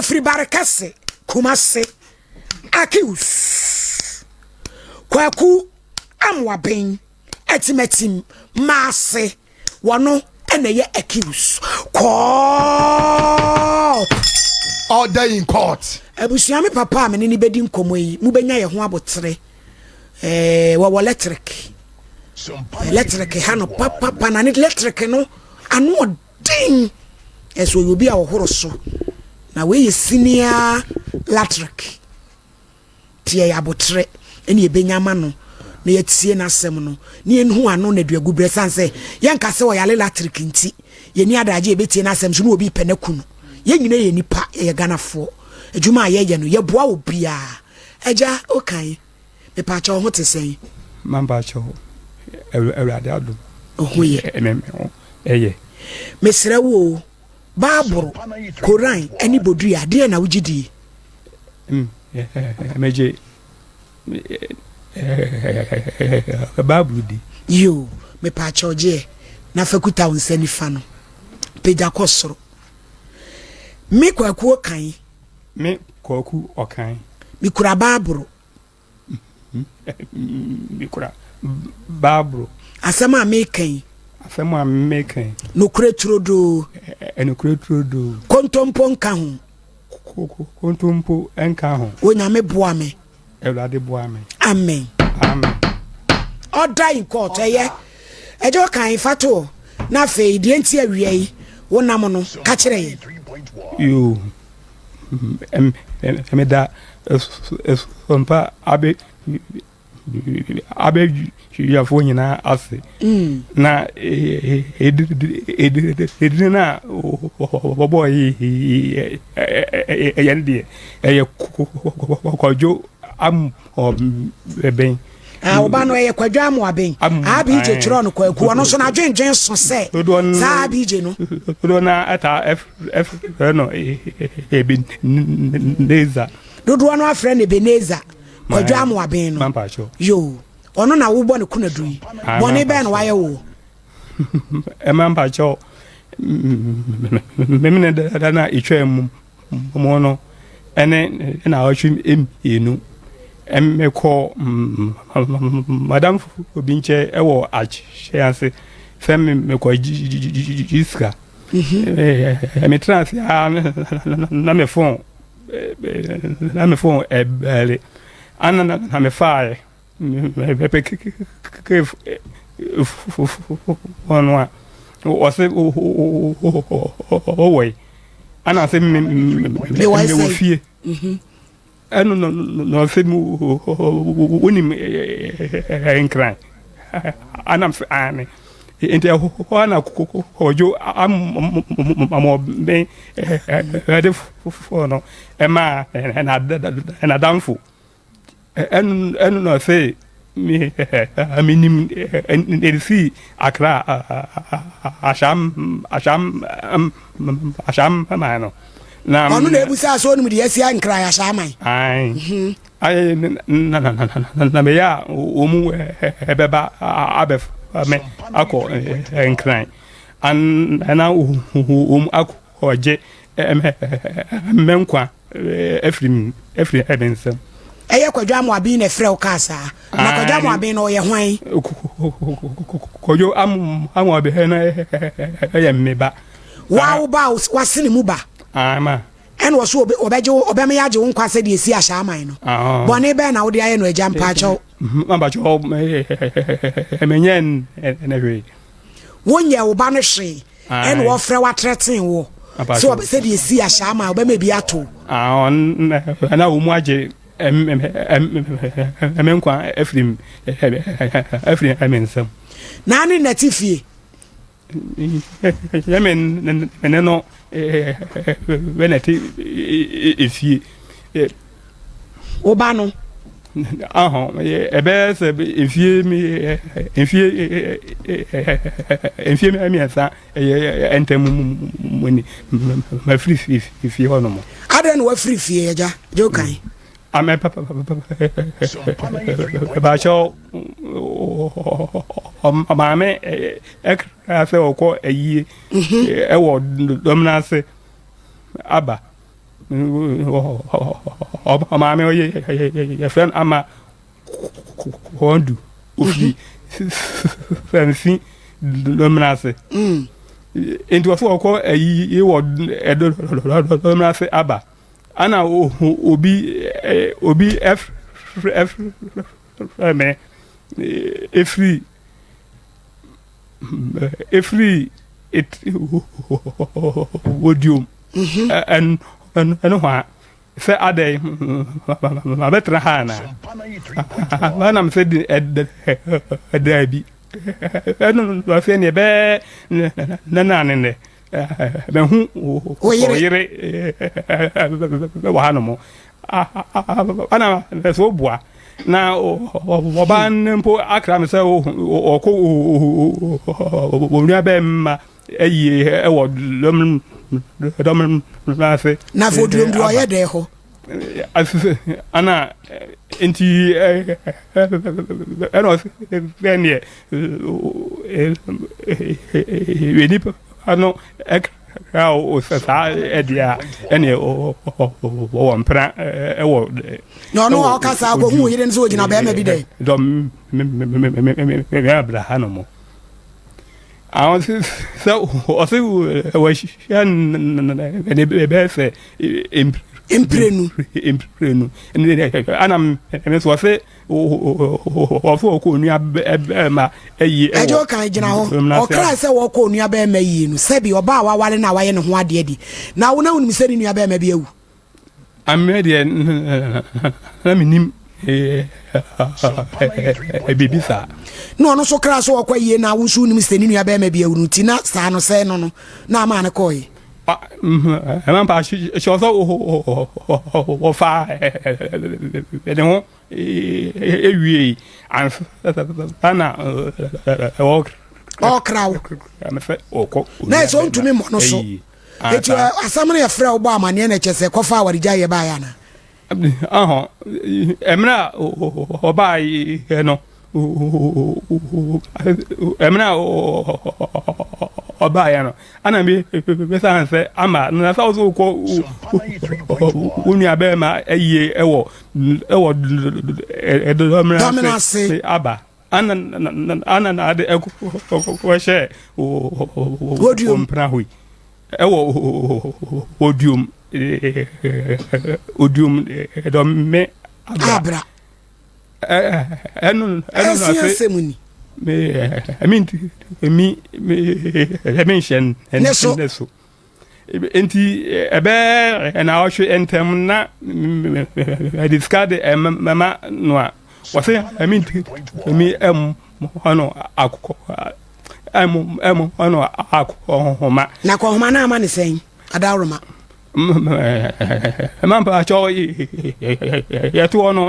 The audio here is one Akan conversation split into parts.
Wɔfiri Barekɛse, Kumase. Akius Kwaku Amoaben Atimatim Maase wɔno na ɛyɛ Akius Court. Order in court. Abusua me papa a me ne ne bɛdi nkɔmmɔ yi mobɛnya yɛ ho abotere eh, wɔwɔ electric electric ha no papapa na ne electric no ano ɔden ɛsɛ ɔyɛ obi a ɔhoro so na wei yɛ senior latric nti yɛyɛ aboterɛ ɛne yɛbɛnya ama no na yɛatie n'asɛm no na yɛnhu ano na aduagu berɛ sane sɛ yɛnka sɛ ɔyale latric nti yɛni adagye yɛbɛtie n'asɛm so na obi pɛ no aku no. Yɛn nyina yɛ nipa, yɛyɛ Ghanafoɔ, adwuma a yɛyɛ no yɛboa obiara. Agya Okan, mepaakyɛw wo ho te sɛn? Mampaakyɛw, Awurade adom Wo ho yɛ? Me ho yɛ. Mesrɛ wo o, Baaboro, Koran ne Bodua, deɛn na wogye die? Megye Bible di. Yoo, mepaakyɛw gyeɛ na fa kuta wo nsa nifa no, pagya kɔ soro. Me Kwaku Okan. Me Kwaku Okan. Mekura Baaboro. Mekura Baaboro. Asɛm a meka yi. Asɛm a meka yi. Nokorɛ turodoo. Nokorɛ turodoo. Kontompo nka ho. Kontompo nka ho. Onyame boa me. Awurade boa me. Amen. Amen. Order in court ɛyɛ ɛgye ɔkan fa to na afei deɛ nti awia yi wonam no ka kyerɛ yɛn. Yoo meda sompa abe abɛdwafoɔ nyinaa ase mm. na ɛdini no a wɔbɔɔ ɛyɛ no deɛ ɛyɛ kwadwo amoaben ɔba no ɛyɛ kwadwo amoaben abj twerɛ no kwaku ɔno nso n'adwendwen so sɛ saa abj no dodoɔ no ɛtaa ɛfrɛ no ebeneza dodoɔ no afrɛ no ebeneza Kwadwo Amoaben no. Yoo, ɔno na wobɔ ne kunadu yi. Bɔne bɛn na wayɛ wo? Ɛma mpakyɛw, memene dada na ɛtwa mu mu no ɛne na awɔtwe mmienu mekɔ madam obi nkyɛn ɛwɔ akyɛ ase sɛ mekɔ gye sika metena ase a na me fon na me fon ɛbɛle ana na me faaɛ mepɛ keke fon no a ɔse ɔwɔ yi ana sɛ mewɔ fie ɛno na ɔse wonim nkran anam sɛ aane nti ɛhɔ na kɔdwo amɔben ɛde foforɔ no ɛmaa n'adamfo ɛno na ɔse menim ɛde akra ahyam ahyam ahyam man no na ɔno na ebusa so onim deɛ asi nkran ahyɛ aman Ayɛ na na na na na meyɛ a wɔn mu ɛbɛba abɛfa me akɔ nkran ana wɔn mu akɔgye me nkwa afiri afiri me nsam. Ɛyɛ Kwadwo Amoaben na ɛfrɛ wo kaa saa. Na Kwadwo Amoaben no ɔyɛ hwan? Kwadwo Amoaben no yɛ me ba. Waa wo ba a wasene mu ba. Ama. Ɛna ɔso ɔbɛgye wo ɔbɛma yɛagye wo nkwa sɛdeɛ ɛsi ahyɛ aman no. Bɔne bɛn na wode ayɛ no agya mpaakyɛw? Mpakyɛw menyɛ ne hwee. Wonyɛ wo ba no hwee ɛna wɔfrɛ watrɛten wo sɛ sɛdeɛ ɛsi ahyɛ aman ɔbɛma bi ato. Na wɔn mu agye me nkwa afiri afiri me nsam. Na ne nɛte fie. Yɛ me ne no bɛ na ɛte efie. Wo ba no? Ahɔ, ɛbɛyɛ sɛ efie mfie mfie mmiɛnsa ɛyɛ ntam mu ni mafiri fie hɔ nom. Adɛn na wafiri fie agya? Gye wo kan. Amɛ papa maame ɛkra sɛ ɔkɔ ayie ɛwɔ dɔm no ase aba. Ɔmaame ɔyɛ yɛfrɛ no Ama Kɔndu ofiri Fɛnfi Domina ase. Nti ɔsɛ ɔkɔ ayi wɔ Domina ase aba. Ana obi obi ɛfrɛ me efiri efiri wodiom ɛno hɔ a sɛ adɛn mabɛtena ha anaa ɛnam sɛ daabi ɛno sɛ neɛ bɛɛ nana ne nnɛ mahu ɔyere wɔ ha nom ana sɛ woboa na ɔbaa no mpo akra me sɛ ɔkɔ onua bɛmma ayie ɛwɔ dɔm dɔm no ase. Na afɔ odurom deɛ ɔyɛ dɛ hɔ. Ana nti ɛna ɔsɛ neɛ nipa no ɛkra o sɛ saa ɛdeɛ a ɛneɛ wɔwɔ mpena ɛwɔ. Na ɔno a ɔka saa kɔhu yere no sɛ ɔgyina bɛrima bi dɛ. Dɔm mɛ abira ha no mo. Àwọn sɛ ɔsɛ wɔahyia ne bɛyɛ sɛ mprenu mprenu ana me so ɔsɛ ɔsɛ ɔkɔ onua bɛrima ayie. Ɛgye ɔkan gyina hɔ ɔkra sɛ wɔkɔ onua bɛrima yie no sɛbi ɔbaa a waware no a wayɛ ne ho adeɛ di na wo na wonim sɛ ne nua bɛrima bi awu. Ammerɛ deɛ na menim biribi saa. Na ɔno nso kra so ɔkɔ yie na wo nso wonim sɛ ne nua bɛrima bi awu no nti na saa no sɛ no no na ama no kɔɔye. Ɛma mpa hyɛ sɛ wɔfa ne ho ewie ansa na ɔkra wo na ɛsɛ ɔntumi mmɔ no so. Eti asɛm no yɛ frɛ wobɔ amanneɛ na ɛkyɛ sɛ kɔfa awaregyaeɛ yɛ baeɛ anaa? Ɔhɔ, mmerɛ a ɔbaeɛ no, mmerɛ a ɔbaeɛ no, ana me bɛsa sɛ ama na sɛ wo so wokɔ wo nua bɛrima ayie ɛwɔ ɛwɔ dɔmena ase aba. Ana ana na ade ɛkɔhyɛ wɔ mpena hɔ yi ɛwɔ oduom oduom ɛdɔme abra ɛno ɛno na ase ni me ɛmi ɛmi ɛmi nhyɛ ne so ne so. Enti ɛbɛyɛ nnawɔtwe ntam na mede sika de mɛma no a, wɔse mentumi mmɔ no mmɔ no akɔnhoma. Na akɔnhoma no ama ne sɛn adaworoma? Ɛma mpakyɛw yɛto hɔ no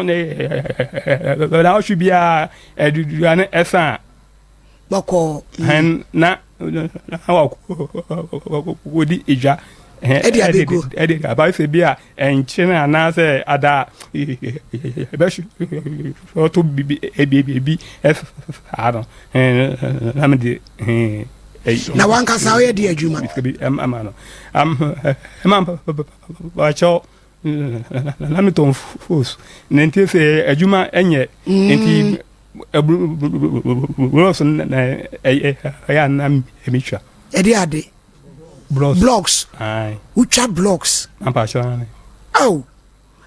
nnawɔtwe biara aduane ɛsa a. Bɔkɔɔ. Hɛn na wɔdi edwa. Ɛde abegu. Ɛde aba sɛ bi a ɛnkyene anaasɛ ada ɛbɛhwɛ to bibi ebi saa no na mede na wankasa woyɛ de adwuma bi ama no ɛma mpakyɛw na metɔn fos na nti sɛ adwuma ɛnyɛ nti Blocks na ɛyɛ a na metwa. Ɛde ade. Blocks. Blocks. Wotwa blocks. Ampakyɛ ane. Aw.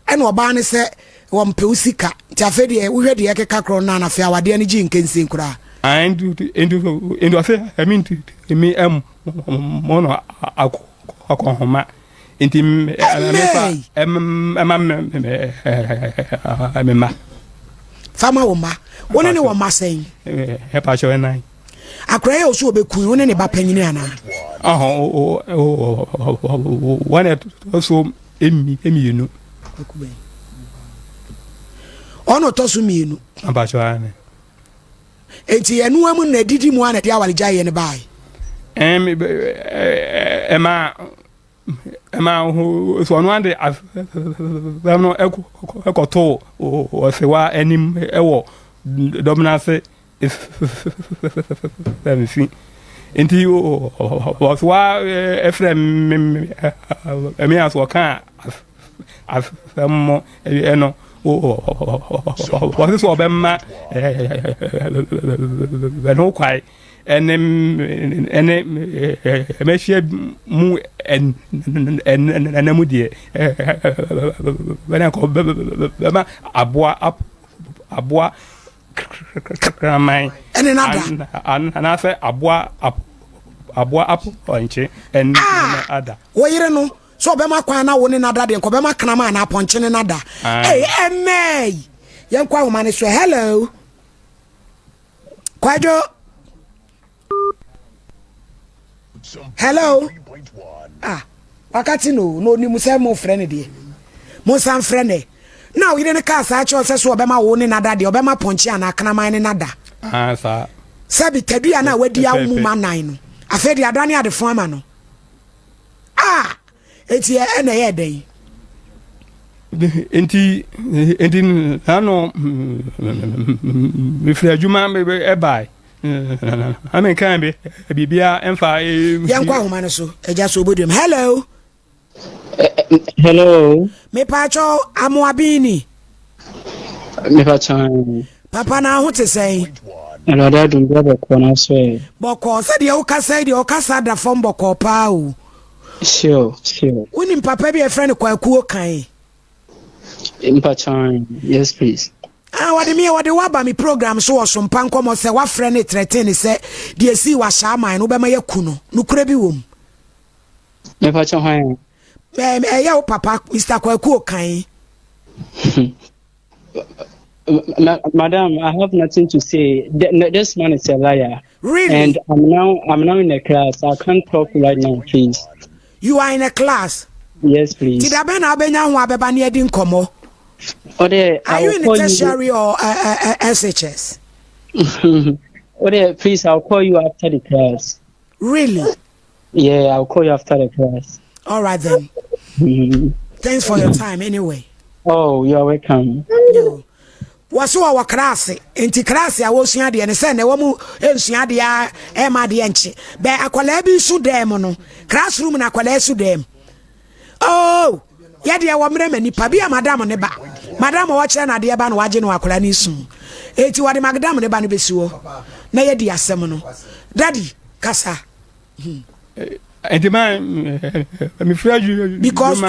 Ɛna ɔbaa ne sɛ wɔmpɛ wo sika. Nti afei deɛ wohwɛ deɛ ɛkeka korɔ no na afei awadeɛ no gye nkensen koraa. Nti nti ɔsɛ ɛmi nti ɛmi ɛmɔ no akɔnhoma. Nti mefa ɛma me mma. Fa ma wo mma. Wo ne ne wɔ mma sɛn? Ɛpa kyɛw ɛnan. Akora yɛ ɔso ɔbɛku wo ne ne ba panyini anaa? Wɔn ɛtɔ so mmienu. Ɔno ɔtɔ so mmienu. Apa kyɛw ane. Enti ɛnoa mu na ɛdidi mu a na ɛde awaregyaeɛ no baeɛ. Ɛma ɛma so ɔno ade asɛm no ɛkɔtoo ɔsewa anim ɛwɔ dɔm no ase mfi nti ɔsewa ɛfrɛ me a so ɔka Asɛm no, wɔse sɛ ɔbɛma ɛno ho kwae ɛne ɛne ɛmɛhyia mu ɛnɛ mu deɛ ɛna nka bɛma aboa aboa kraman ɛne nada anaasɛ aboa aboa apɔnkye ɛne ada wɔyere no Sɛ ɔbɛma kwan na wo ne no ada deɛ nka ɔbɛma kraman anaa apɔnkye ne no ada. Ei ɛmɛɛi yɛnkɔ ahoma no so hello Kwadwo hello ah wakati no na onim sɛ mo frɛ no deɛ mo nsa mfrɛ nɛ na wo yere no kaa saa kyerɛ sɛ so ɔbɛma wo ne no ada deɛ ɔbɛma pɔnkye anaa kraman ne no ada ah, saa sɛbi tadua no a wadi awo mu ma nan no afei deɛ adane adefo ama no Ah! Enti ɛna ɛyɛɛ dɛn? Nti nti nano mefiri adwuma ɛbae na menkaa bi biribiara ɛmfa. Yɛnkɔ ahoma no so agya so obɔduam. Hello. Hello. Mepaakyɛw amoabini. Mepaakyɛw. Papa na ho te sɛn? Awurade adom bia bɔkɔɔ na so ɛ. Bɔkɔɔ sɛdeɛ wokasa yi deɛ ɔkasa da fam bɔkɔɔ paa o. Sure, sure. Wonim papa bi a yɛfrɛ no Kwaku Okan? Mpakyɛw, yes please. Ah, wɔde me wɔde waba me program so wɔ Sompa nkɔmmɔ sɛ wafrɛ ne trɛten ne sɛ deɛ esii wɔ Ahyɛaman no wobɛma yɛaku no. Nokorɛ bi wɔ mu? Mepakyɛ hwan? Ɛyɛ wo papa Mr. Kwaku Okan. Madam, I have nothing to say. This man is a liar. Really? And I'm now I'm now in a class. I can't talk right now, please. You are in a class. Yes, please. Ti da bɛn na abɛnya ho abɛba ne adi nkɔmmɔ? Ode, Are you in the tertiary or SHS? Ode, please, I'll call you after the class. Really? Yeah, I'll call you after the class. All right then. Thanks for your time anyway. Oh, you are welcome. Yo. Wɔso wɔwɔ kraase nti kraase a wɔsua adeɛ no sɛ na ɛwɔ mu nsua adeɛ a ɛma adeɛ nkye bɛ akwadaa bi su dɛm mu no classroom na akwadaa su dɛm oh yɛdeɛ wɔ mmerɛ ma nipa bi a madam ne ba madam a wɔkyerɛ no adeɛ ba na wagye no akwadaa no su eti wɔde madam ne ba no bɛsi hɔ na yɛdi asɛm no daddy kasa. Nti ma mefiri adwuma. Because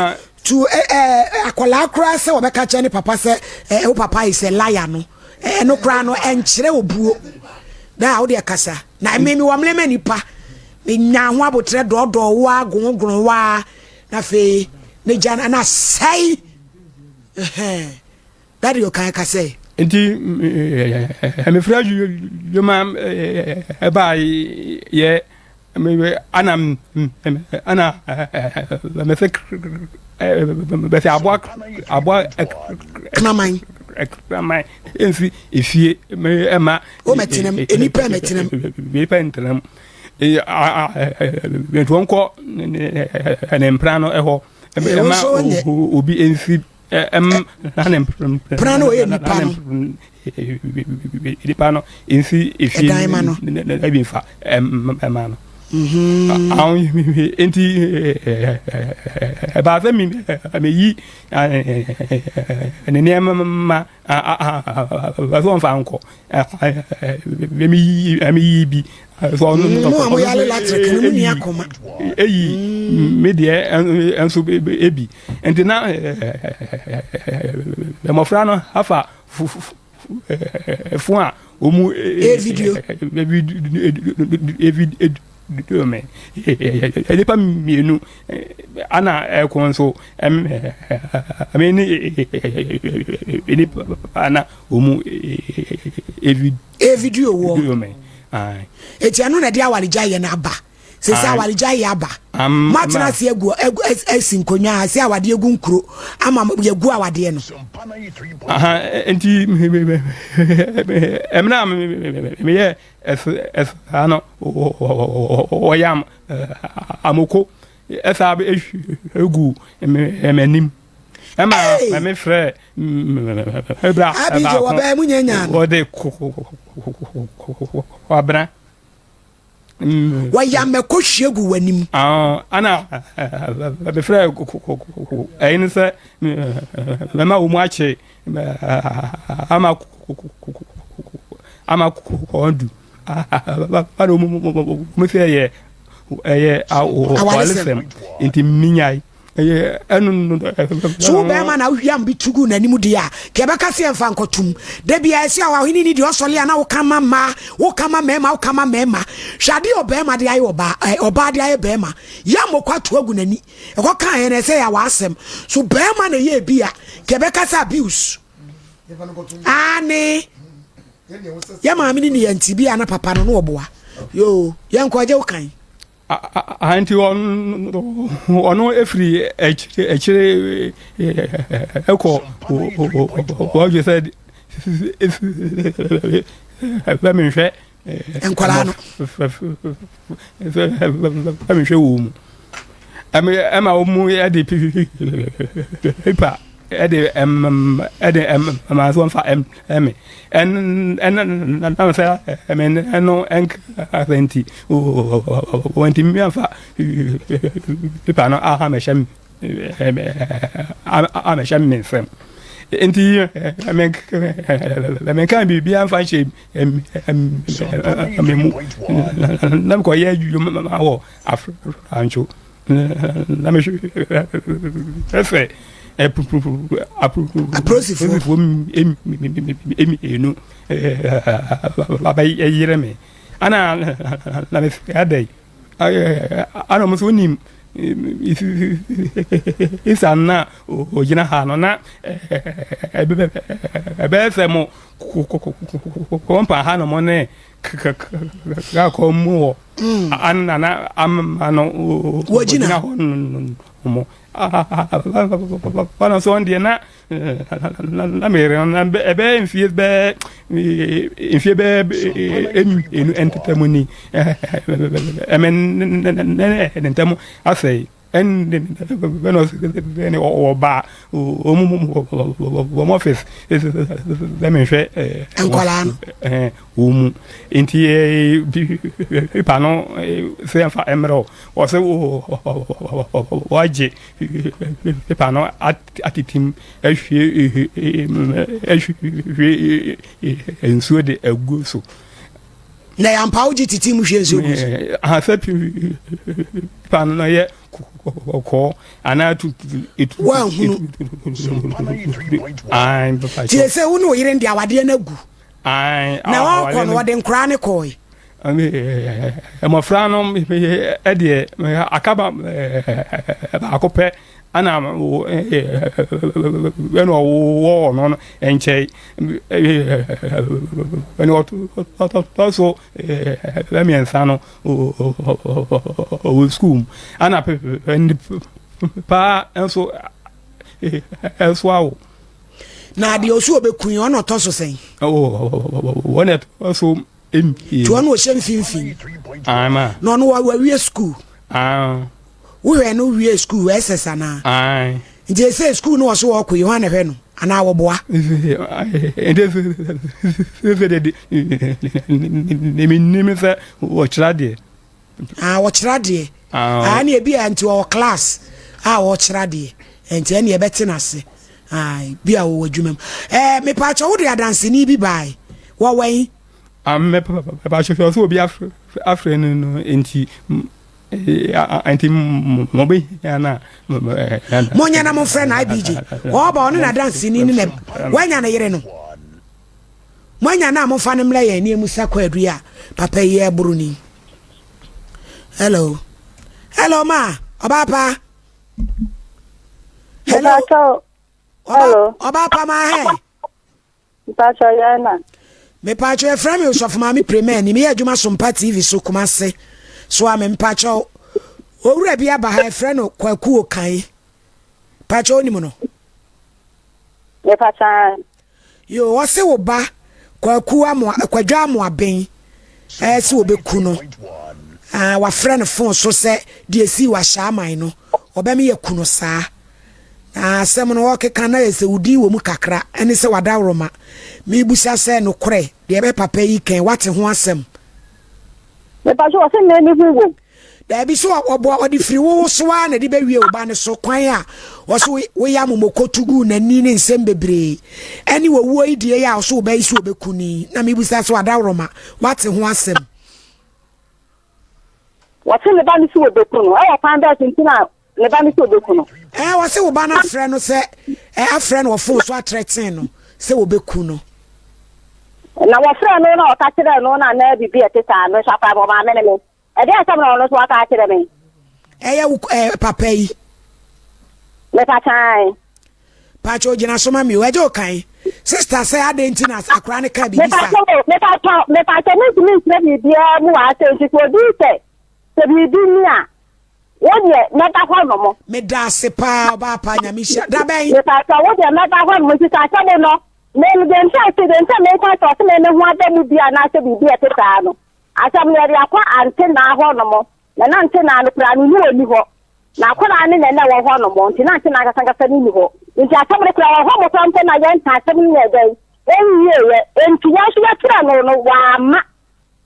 to eh, eh, akwadaa koraa sɛ wɔbɛka kyerɛ ne papa sɛ eh, wo papa is a liar no ɛno koraa no ɛnkyerɛ obuo na wo deɛ kasa na me mewɔ mmerɛ ma nipa menya ho abotrɛ dɔɔdɔɔ waa gonogono waa na afei megya no na sɛe Daddy ɔkan ka sɛ. Nti mefiri adwuma ɛbaa yɛ ana ana mɛsɛ bɛsɛ aboa aboa kraman kraman mfiri efie ɛma o mɛtenam nipa mɛtenam nipa ntenam nti wɔn kɔ ne mpra no ɛhɔ ɛma obi mfiri Pra no ɔyɛ nipa no. Nipa no nsi efie ɛdan ma no. Ebi nfa ɛma no. Nti ɛbaa sɛ meyi ne nneɛma ma sɛ ɔmfa nkɔ meyi bi mo a moyɛ alelatrek no monni akoma eyi me deɛ nso ebi nti na mmɔfra no afa fo a wɔn video video me nnipa mmienu ana ɛko nso ɛme ne nnipa na wɔn video wɔ eti ɛno na ɛde awaregya yɛ no aba sese awaregya yɛ aba moatena ase agu asi nkonnwa ase awadeɛ gu nkuro ama yɛgu awadeɛ no. nti ɛmena meyɛ ɛsaa no wɔyam amoko ɛsaa egu m'anim ɛma mɛme frɛ ɛbra ɛbaako wɔde kwabena. Wɔyam mako hwie gu w'anim. Ana mefrɛ ɛyi no sɛ mɛma wo mu akye ama ama kɔn du ana mu sɛ ɛyɛ ɛyɛ awalesɛm nti minyae ɛyɛ ɛno no so wo bɛrima na wohwiam bi tu gu n'anim deɛ a ka ɛbɛka sɛ ɛmfa nkɔtom da bia ɛsɛ a ɔhene ni deɛ ɔsɔle a na woka ma mmaa woka ma mmarima woka ma mmarima hwɛ adeɛ ɔbarima de ayɛ ɔbaa ɔbaa de ayɛ barima yɛ mmɔkɔ ato agu n'ani ɛkɔ ka yɛ na ɛsɛ yɛ awɔ so barima na ɛyɛ bi a ka ɛbɛka sɛ abuse ane yɛ maame ne ne yɛ nti bi a na papa no no ɔboa yoo yɛnkɔ agye wo kan Nti ɔno efiri akyire ɛkɔ wɔdwe sɛ bɛmenhwɛ nkwadaa no bɛmenhwɛ wɔ mu ɛma wɔn mu ɛde pipa ɛde ɛde ɛma so wɔmfa ɛme ɛnam sɛ ɛme ɛno ɛnkasa nti wɔntumi amfa pipa no amɛhyɛ amɛhyɛ me nsam nti menka biribi amfa nhyɛ me mu na mekɔyɛ adwuma wɔ afrantwo na mehwɛ sɛ apolisifoɔ mmienu abɛyere me ana na mefɛ adɛn ana ɔmo nso wonim isa na ogyina ha no na ɛbɛyɛ sɛ mo kɔmpa ha no mo ne kakɔ mu wɔ ana na ama no wɔgyina hɔ no mo ɔno nso ɔno deɛ na na meyere no na ɛbɛyɛ mfie bɛɛ mfie bɛɛ enu ntetɛ mu ni ɛmɛ ne ntɛm asɛe ɛne ɛne ɔba ɔmu wɔn ɔfis sɛ menhwɛ nkwadaa no wɔn mu nti pipa no sɛ yɛmfa mmerɛ ɔsɛ wɔagye pipa no atetem ahwie ahwie nsuo de agu so na yɛampa wogye tete mu hwie nsuo gu so sɛ pipa no yɛ kɔkɔɔ anaa tutu woanhunu tie sɛ wo ne wo yere de awadeɛ no agu na ɔkɔ no wɔde nkoraa ne kɔe mmɔfra no deɛ akaba baako pɛ ana ɛna ɔwɔ ɔno no nkyɛn ɛna ɔtɔ so mmiɛnsa no ɔwɔ sukuu mu ana paa nso ɛso awo. Na deɛ ɔso ɔbɛku yi ɔna ɔtɔ so sɛn? Wɔn na ɛtɔ so mmienu. Nti ɔno ɔhyɛ mfimfini. Na ɔno wawie sukuu. Wohwɛ no wie sukuu SS anaa? Nti ɛsɛ sukuu no ɔso ɔkɔ yi hwan na ɛhwɛ no anaa wɔboa? Nti sɛ deɛ menim sɛ wɔkyerɛ adeɛ. Ah, wɔkyerɛ adeɛ. Ah, ɛne ebi a nti ɔwɔ class a wɔkyerɛ adeɛ. Nti ɛne ɛbɛte n'ase. Ah, bi a wɔwɔ adwuma mu. Eh, mepaakyɛ wo de adanseni bi bae. Wɔwɛn. Ah, mepaakyɛ sɛ obi afrɛ no no nti nti mobɛhia no a. Monyɛ na momfrɛ no IBJ. Ɔba ɔne n'adanseni ne na wanya ne yere no. Moanya no a momfa no mmrɛ yɛn ne emu sa kwaadu yi a papa yi ɛboro ni. Hello. Hello ma, ɔbaa pa. Hello. Hello. Ɔbaa pa ma hɛ. Mpatsɔ yɛn na. Mepatwɔ yɛfrɛ me Osɔfo Maame Premɛ ni meyɛ adwuma Sompa TV so Kumase so a me mpatsɔ owura bi aba ha yɛfrɛ no Kwaku Okan patsɔ onim no. Mepakyɛ aane. Yoo ɔse wo ba Kwaku Amoa Kwadwo Amoaben ɛɛ se wɔbɛku no ah wafrɛ no fon so sɛ deɛ esii wɔ Ahyɛaman no ɔbɛme yɛku no saa na asɛm no ɔkeka na yɛ sɛ wo din wɔ mu kakra ɛne sɛ wadaworoma mebusa sɛ nokorɛ deɛ ɛbɛ papa yi kɛn wate ho asɛm. Mepa so ɔse me ne ho wom. Daabi so ɔboa ɔde firi wo so ara na ɛde bɛwie wo ba no so kwan a ɔso woyɛ amomɔkɔ tu guu n'ani ne nsɛm bebree ɛne wɔwuo yi deɛ yɛ a ɔso wo ba yi so ɔbɛku ni na mebusa so adaworoma wate ho asɛm. Wɔse ne ba no so wɔbɛku no ɛwɔ kwan bɛɛ so nti na ne ba no sɛ ɔbɛku no. Ɛɛ wɔse wo ba no afrɛ no sɛ ɛ afrɛ no wɔ fon so atrɛten no sɛ wɔbɛku no. Na wɔfrɛ no na ɔka kyerɛ no na na biribi a ɛte saa no nso akora bɔ maame ne me. Ɛdeɛ asɛm na ɔno nso aka akyerɛ me. Ɛyɛ wo ɛɛ papa yi. Mepa kyan. Pakyɛ ogyina so ma mi o ɛgye okan. Sister sɛ adɛn nti na akora no ka biribi saa. Mepa kyɛw mepa kyɛw mentumi nkyerɛ biribiara mu wɔ ha sɛ nti sɛ obi sɛ sɛ biribi ni a Wo deɛ mɛba hɔ nom. Medaase paa ɔbaa paa nyame hyira da bɛn. Mepatɔ wo deɛ mɛba hɔ nom nti sɛ asɛm no me deɛ nti ase deɛ nti meka sɛ ɔsɛ me me ho aba mu bi anaasɛ biribi a ɛte saa no asɛm no yɛde akɔ ante naa hɔ nom na na ante naa no koraa no ne ɔni hɔ na akwadaa ne na na ɛwɔ hɔ nom nti na ante naa ankasa ankasa no ni hɔ nti asɛm no koraa wɔ hɔ mo koraa mpo na yɛnka asɛm no yɛ dɛn ɛnwieɛ nti yɛn nso yɛkyerɛ no no wama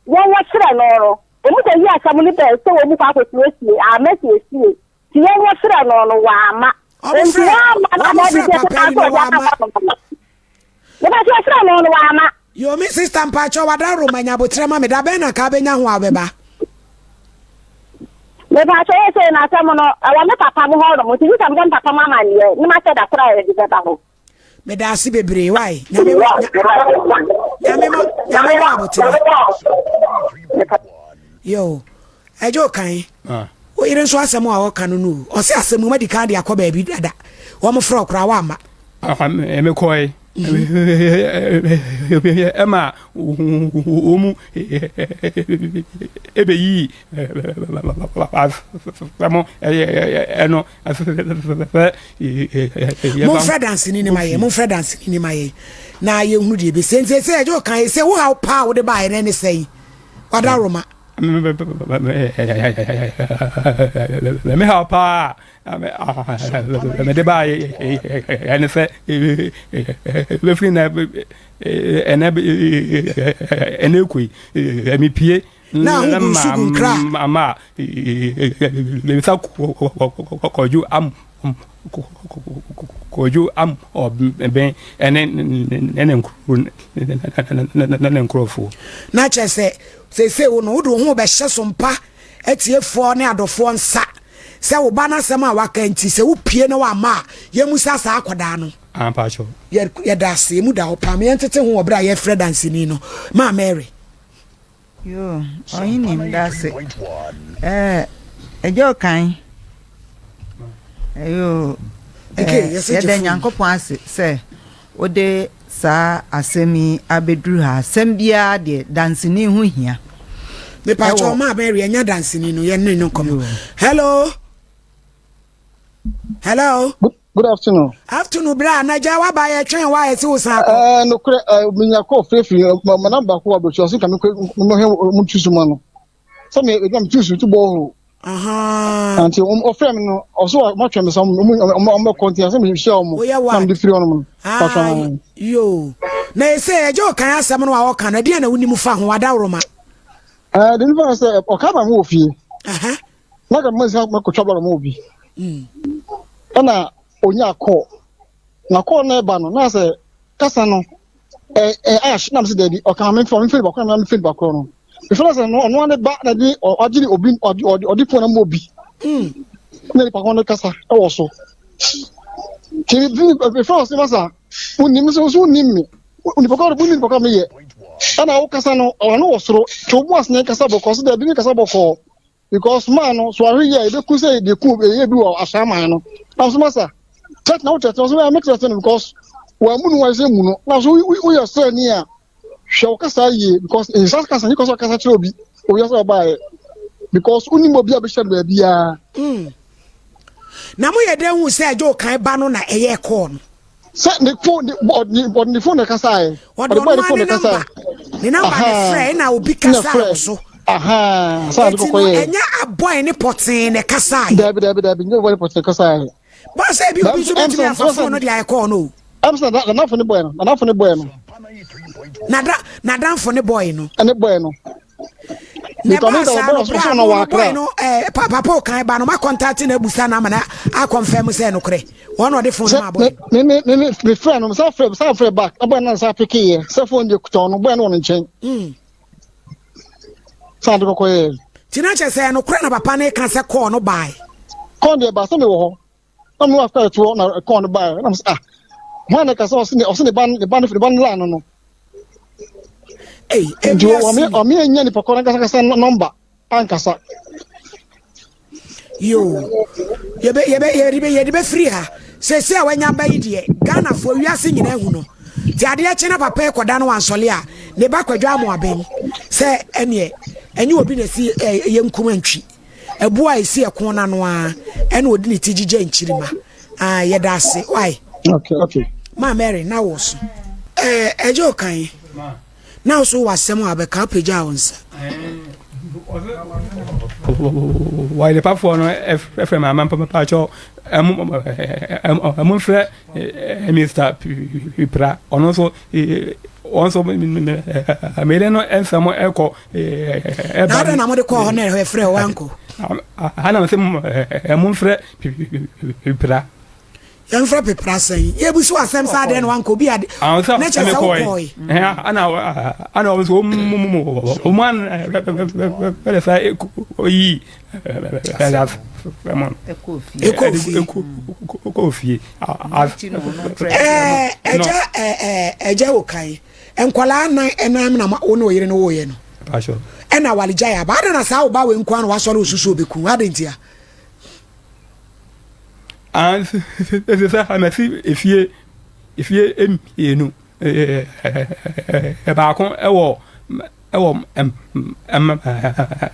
Wɔn wɔkyerɛ no no, wɔn kɔ yi asɛm no bɛɛ sɛ wɔn kɔ akɔ siesie, ama siesie. Ti yɛn wɔkyerɛ no no, wɔama. Nti wɔama na wɔn wɔde frɛ sɛ papa yi sɛ no ɔde aka wɔama. hɔ no. Meba sɛ wɔkyerɛ no no wɔama. Yo me sister mpakyɛw wada roma nya abotrɛ ma me da bɛn na ka bɛnya ho a wobɛba. Meba sɛ yɛ sɛ na asɛm no ɛwɔ me papa mo hɔ nom nti gye sɛ mebɔ me papa mo amanneɛ ne mahyɛ da koro a yɛde bɛba hɔ. Meda ase bebree why nyame ma nyame ma nyame ma abotere. Yo ɛgye okan ah. wo yere nso asɛm a ɔka no no ɔsɛ asɛm mu madi kan de akɔ baabi dada wɔn frɛ ɔkora wa ama. Mekɔe ɛma wɔn mu ɛbɛyii asɛm ɛno Momfrɛ danseni no ma yɛn, momfrɛ danseni no ma yɛn na yɛnhunu deɛ ɛbɛsi. Nti sɛ ɛgye ɔkan sɛ wo haw paa wode baeɛ no ne sɛn? Wada roma. Me haw paa mede baeɛ ne sɛ bɛfiri na ɛnɛ ɛnɛ koi mepie na aho gu nsu gu nkra. Ama mebisa kɔdwo am kɔdwo am ɔbɛn ɛne ne ne nkurɔfoɔ. Na kyerɛ sɛ seesei wo no wode wo ho bɛhyɛ so mpa atiefoɔ ne adɔfoɔ nsa sɛ wo ba no asɛm a waka nti sɛ wopie na wamma a yɛmmusa saa akwadaa no. Ampakyɛw. Yɛda ase emu da hɔ paa ma yɛntete ho wɔ berɛ a yɛrefrɛ danseni no maa Mary. Yoo, ɔhene medase. Ɛɛ, ɛgya ɔkan. Yoo, ɛɛ, yɛda Nyankopɔn ase sɛ wode saa asɛm yi abɛduru ha. Asɛm biara deɛ, danseni ho hia. Mepatwa ɔma Mary ɛnya danseni no yɛne no nkɔmmɔ. Hello. Hello. Good, good afternoon. Afternoon bra na gya waba yɛ twɛn wa yɛ si wo san akɔ. Ɛɛ nokorɛ ɛɛ minya kɔɔ firifiri ma ma namba kɔ abɛtu ɔsi nka mi kɔ mo hɛ mo tu suma no sɛ mi edwa mi tu su tu bɔ hɔ. Nti ɔfrɛ mi no ɔso wa ma twɛn mi sɛ ɔmo ɔmo ɔmo kɔ nti asɛ mi hyia ɔmo na mi de firi ɔmo no. Ah, yoo na ese ɛgye ɔkan asɛm no a ɔka no ɛdeɛ na wonim fa ho adaworoma. Ɛɛ de nifa sɛ ɔka ma mo wɔ fie. Na ka mma sika mɛkɔtwa blɔg ma obi mm. ɛna onya kɔɔ na kɔɔ na ɛba no na sɛ kasa no ɛ ɛ ash na mese daabi ɔka me mfa me mfa bakoro na me mfa bakoro no mefrɛ sɛ no ɔno ane ba na de ɔgye obi ɔde ɔde ɔde fon ama obi mm. na nipa kɔn no kasa ɛwɔ so ti mefrɛ ɔse masa wonim sɛ so wonim me nipa kɔ wonim nipa kɔ meyɛ ɛna wo kasa no ɔno wɔ soro tí o bu asene kasa bɔkɔ so daabi mi kasa bɔkɔɔ because man no so ahwɛ yie a ebeku sɛ ebi ku ɛyɛ bi wɔ ahyɛnman no na so masa threat na wo threat na so ɛmɛ threat no because wɔn mu no wɔn sɛ mu no na so woyɛ sɛ ni a hwɛ wo kasa yie because nsa kasa ni kɔsɔ kasa kyerɛ obi obi sɛ ɔbaa yɛ because wonim obi a bɛhyɛ no baabiara. Mm. Na mo yɛ dɛ hu sɛ ɛgye ɔkan ba no na ɛyɛ kɔɔ no. Sɛ ne phone ne ɔde ɔde ne phone na ɛkasa yɛ. Ɔde ɔno ara ne namba ne namba ne frɛ ɛna obi kasa wɔ so. Saa Eti no ɛnyɛ abɔe ne pɔtee na ɛkasa yɛ. Dabi dabi dabi nyɛ abɔe ne pɔtee kasa yɛ. Bɔsɛ ebi obi nso betumi afa phone no de ayɛ kɔɔ no o. Ɛm sɛ nanafo ne bɔɛ no nanafo ne bɔɛ no. Nada nadanfo ne bɔɛ no. Ɛne bɔɛ no. Na ɛbaa saa no berɛ a mo no boy no eh, papa ɔkan ba no ma contact na abusa no ama na akɔnfɛm sɛ nokorɛ wɔn na ɔde phone no ma boy. Me me me me me frɛ no sa frɛ sa frɛ back na boy no sa peke yɛ sɛ phone deɛ kuta ɔno boy no wɔ ne nkyɛn. Mm. Sa de kɔkɔ yɛ. Ti na kyerɛ sɛ nokorɛ na papa no ka sɛ kɔɔ no bae. Kɔɔ deɛ ba sɛ mewɔ hɔ. Na me wɔ afɛ toɔ na kɔɔ no bae na mo sɛ ah hwan na kasa ɔse ne ɔse ne ba ne ba ne ba no line no no. Ei, nti ɔme ɔme anya nipa kɔ nankasa kasa nɔmba ankasa. Yoo, yɛbɛ yɛbɛ yɛde bɛ yɛde bɛfiri ha. Sɛsɛ a wanya ba yi deɛ, Ghanafoɔ wiase nyinaa hu no. Nti adeɛ kye na papa yi kɔda no wansɔle a, ne ba kwadwo amoaben sɛ ɛneɛ ɛnyɛ obi na ɛsi ɛyɛ nkum antwi. Ɛboɔ a ɛsi ɛko no ano ara ɛna ɔde ne ti gyigya nkyirima. Ah, yɛda ase. Why? Okay, okay. Ma Mary, na wo so. Eh, ɛgye ɔkan. Na wo so wɔ asɛm a bɛka apagya wo nsa. Wɔyɛ pafoɔ no ɛfrɛ ma ama mpakyɛw ɛmo mfrɛ Mr. Pipra ɔno nso wɔn nso meyere no nsɛm ɛkɔ ɛba. Na adɛn na mode kɔɔ hɔ na ɛfrɛ wankɔ? Ana sɛ ɛmo mfrɛ Pipra. Yɛmfrɛ pepra sɛn? Yɛbusu asɛm sɛ adɛn na wankɔ obi ade na kyerɛ sɛ wokɔe. Ana ana wɔn nso wɔn mu mu wɔn an ɛdɛ sɛ oyi ɛkɔ fie ɛkɔ fie. Ɛɛ ɛgya ɛɛ ɛgya wɔ kan nkwadaa nan ɛnan na wo ne ɔyere no wɔyɛ no. Ɛna walegya yɛ aba adɛn na saa ɔba wei nko ara na wasɔre osusu obeku adɛn ntia. Ɛsɛ sɛ masi efie efie mmienu baako wɔ wɔ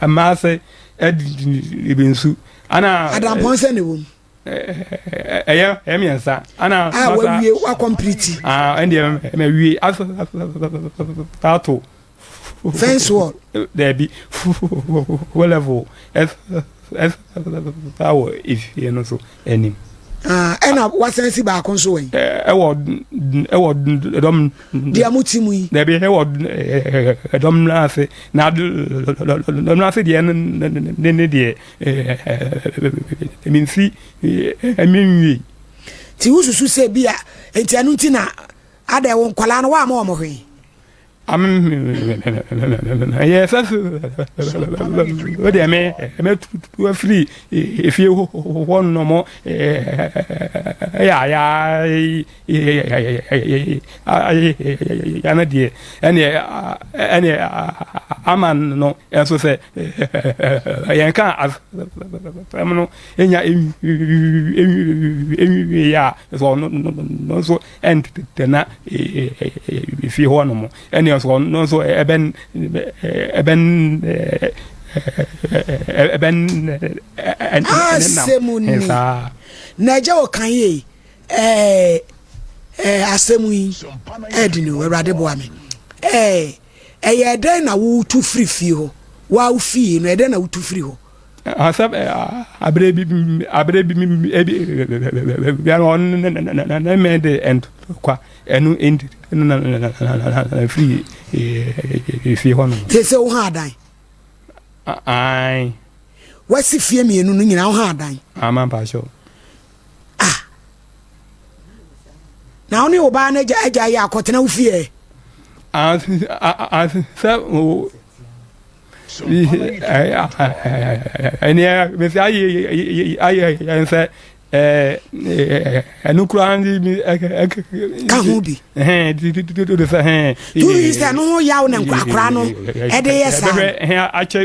mmaase ɛde nsu ana. Adampɔn sɛ na ɛwɔ mu. Ɛyɛ ɛyɛ mmiɛnsa ana. A wawie wakɔmpliti. Ɛndeɛ mawie ato. Fence wall. Daabi, full level ɛsa wɔ efie no so anim. Ah, ɛna wasan si baako nso wɔ yi. Ɛwɔ ɛwɔ dɔm. Deɛ mo ti mu yi. Daabi ɛwɔ dɔm n'ase na dɔm n'ase deɛ ne ne deɛ ɛmi nsi ɛmi nwie. Ti wususu sɛ bi a nti ɛno nti na adɛ wo nkwadaa no woama wɔn hwee. Ɛyɛ sɛ wodeɛ me mɛtu afiri efie hɔ nom ɛyɛ aya no deɛ ɛneɛ ɛneɛ ama no ɛnso sɛ yɛnka asɛm no ɛnya ɛnwie a sɛ ɔno nso ɛntena efie hɔ nom ɛne nso ɔno nso ɛbɛn ɛbɛn ɛbɛn asɛm ni na ɛgya wɔ kan yie ɛɛ ɛɛ asɛm yi ɛɛdi ni awurade boa me ɛɛ ɛyɛ ɛdɛn na wotu firi fie hɔ waa fie no ɛdɛn na wotu firi hɔ. Asɛ abere bi abere bi ebi biara ɔno ne mɛ de ntɔkwa ɛno nti na na firi efie hɔ nom. Te sɛ wo ha adan. Ae. Wasi fie mmienu no nyinaa wo ha adan. Ama mpakyɛw. Ah. Na wo ne wo baa no agya agya yɛ akɔtena wo fie. Ah sɛ ɛneɛ mesi ayɛ ayɛ yɛn sɛ ɛno koraa ka ho bi sɛ tuyi sɛ no ho yaw ne akora no ɛde yɛ saa bɛhwɛ akyɛ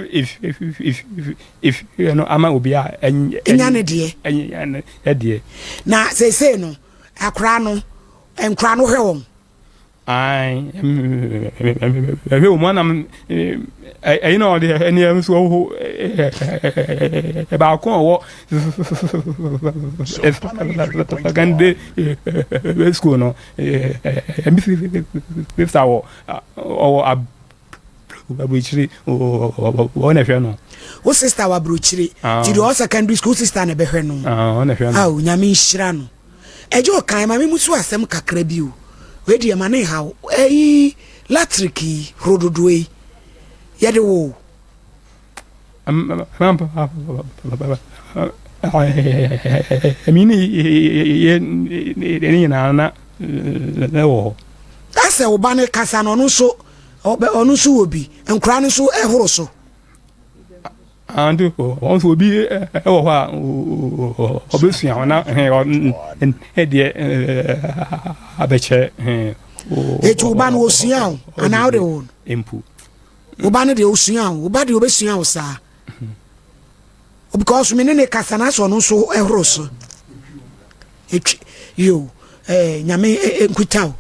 efie no ama obi a ɛnya ne deɛ ɛnya ne deɛ na seesei no akora no nkora no hwɛ wɔn Ae, ɛhwɛ wɔn anam ɛyi na ɔde ɛni nso ɔwɔ baako a ɔwɔ secondary school no ɛmi sista wɔ ɔwɔ aburokyire wɔn na ɛhwɛ no. Wo sista wɔ aburokyire ti deɛ ɔwɔ secondary school sista na ɛbɛhwɛ no. Wɔn na ɛhwɛ no. Awo nyame nhyira no. Ɛgye ɔkan ma me mu so asɛm kakra bi o. Wei deɛ ma ne nhaw. Ɛyi latrik yi horododoɔ yi yɛde wo. Ɛmi ne yɛ ne nyinaa na ɛwɔ hɔ. Asɛ wo ba no kasa no ɔno nso ɔno nso wɔ bi nkora no nso ɛhoro so. Ante wɔn nso obi ɛwɔ hɔ a ɔbɛsua hɔ na ɛdeɛ abɛkyɛ. Eti wo ba no osua o anaa wode wo no? Mpo. Wo ba no deɛ osua o wo ba deɛ obɛsua o saa. Because me ne ne kasa na sɛ ɔno nso ɛhoro so. Etwi yo eh, nyame nkuta o.